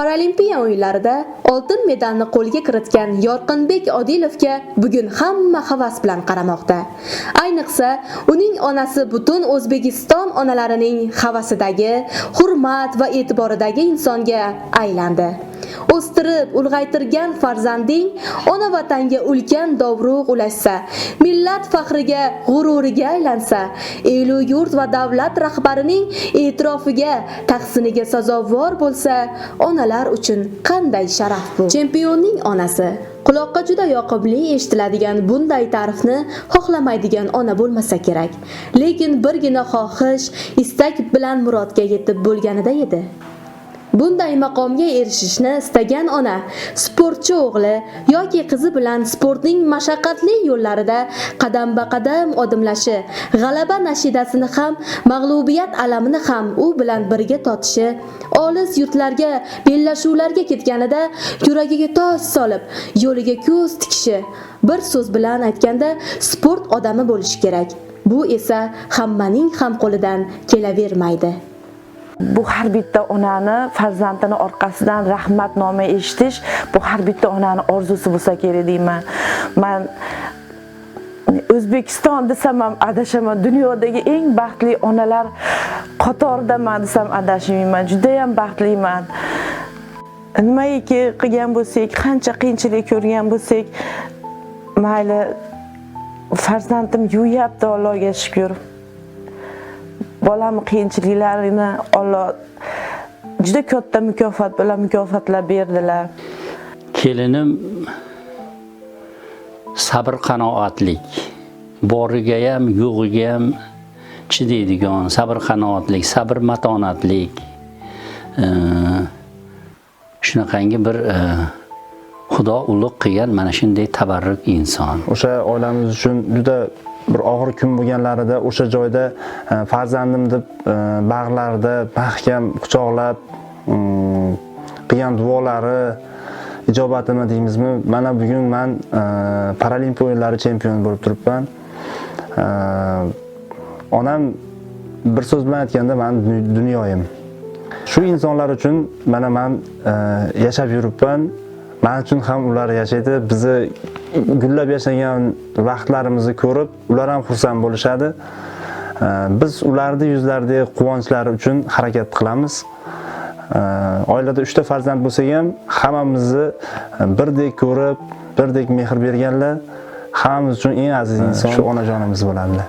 Paralimpiya o'yinlarida oltin medalni qo'lga kiritgan Yorqinbek Odilovga bugun hamma havas bilan qaramoqda. Ayniqsa, uning onasi butun O'zbekiston onalarining havasidagi, hurmat va e'tiboridagi insonga aylandi. O'stirib, ulg'aytirgan farzanding ona vatanga ulkan dovruq ulashsa, millat faxriga, g'ururiga aylansa, elu yurt va davlat rahbarining e'tirofiga, tahsiniga sazovor bo'lsa, onalar uchun qanday sharaf bu. Chempionning onasi quloqqa juda yoqimli eshitiladigan bunday ta'rifni xohlamaydigan ona bo'lmasa kerak. Lekin birgina xohish, istak bilan murodga yetib bo'lganida edi. Bunday maqomga erishishni istagan ona sportchi o'g'li yoki qizi bilan sportning mashaqqatli yo'llarida qadamba-qadam odimlashi, g'alaba nashidasini ham, mag'lubiyat alamini ham u bilan birga totishi, olis yurtlarga bellashuvlarga ketganida yuragiga tosh solib, yo'liga ko'z tikishi, bir so'z bilan aytganda sport odami bo'lishi kerak. Bu esa hammaning ham qo'lidan kelavermaydi. Bu har bitta onani farzandini orqasidan rahmatnoma eshitish, bu har bitta onani orzusi bo'lsa kerak deyman. Man O'zbekiston desam ham adashaman, dunyodagi eng baxtli onalar qatoridaman desam adashmayman. Juda ham baxtliman. Nimaiki qilgan bo'lsak, qancha qiyinchilik ko'rgan bo'lsak, mayli, farzandim yuvyapti, Allohga shukr. Bolamni qiyinchiliklarini Alloh juda katta mukofot bilan mukofotlab berdilar. Kelinim sabr qanoatlik, boriga ham yo'g'iga ham chidaydigan, sabr qanoatlik, sabr matonatlik, shunaqangi bir Xudo ulug' qilgan mana shunday tabarruk inson. O'sha oilamiz uchun juda bir og'ir kun bo'lganlarida o'sha joyda farzandim deb bag'rlarida mahkam quchoqlab qilgan duolari ijobatimi deymizmi, mana bugun man Paralimpiya o'yinlari chempioni bo'lib turibman. Onam bir so'z bilan aytganda mani dunyoyim. Shu insonlar uchun mana man yashab yuribman. Man uchun ham ular yashaydi. Bizni gullab yashagan vaqtlarimizni ko'rib, ular ham xursand bo'lishadi. Biz ularni yuzlaridagi quvonchlari uchun harakat qilamiz. Oilada 3 ta farzand bo'lsak ham, hammamizni birdek ko'rib, birdek mehr berganlar, hammamiz uchun eng aziz inson shu onajonimiz bo'ladilar.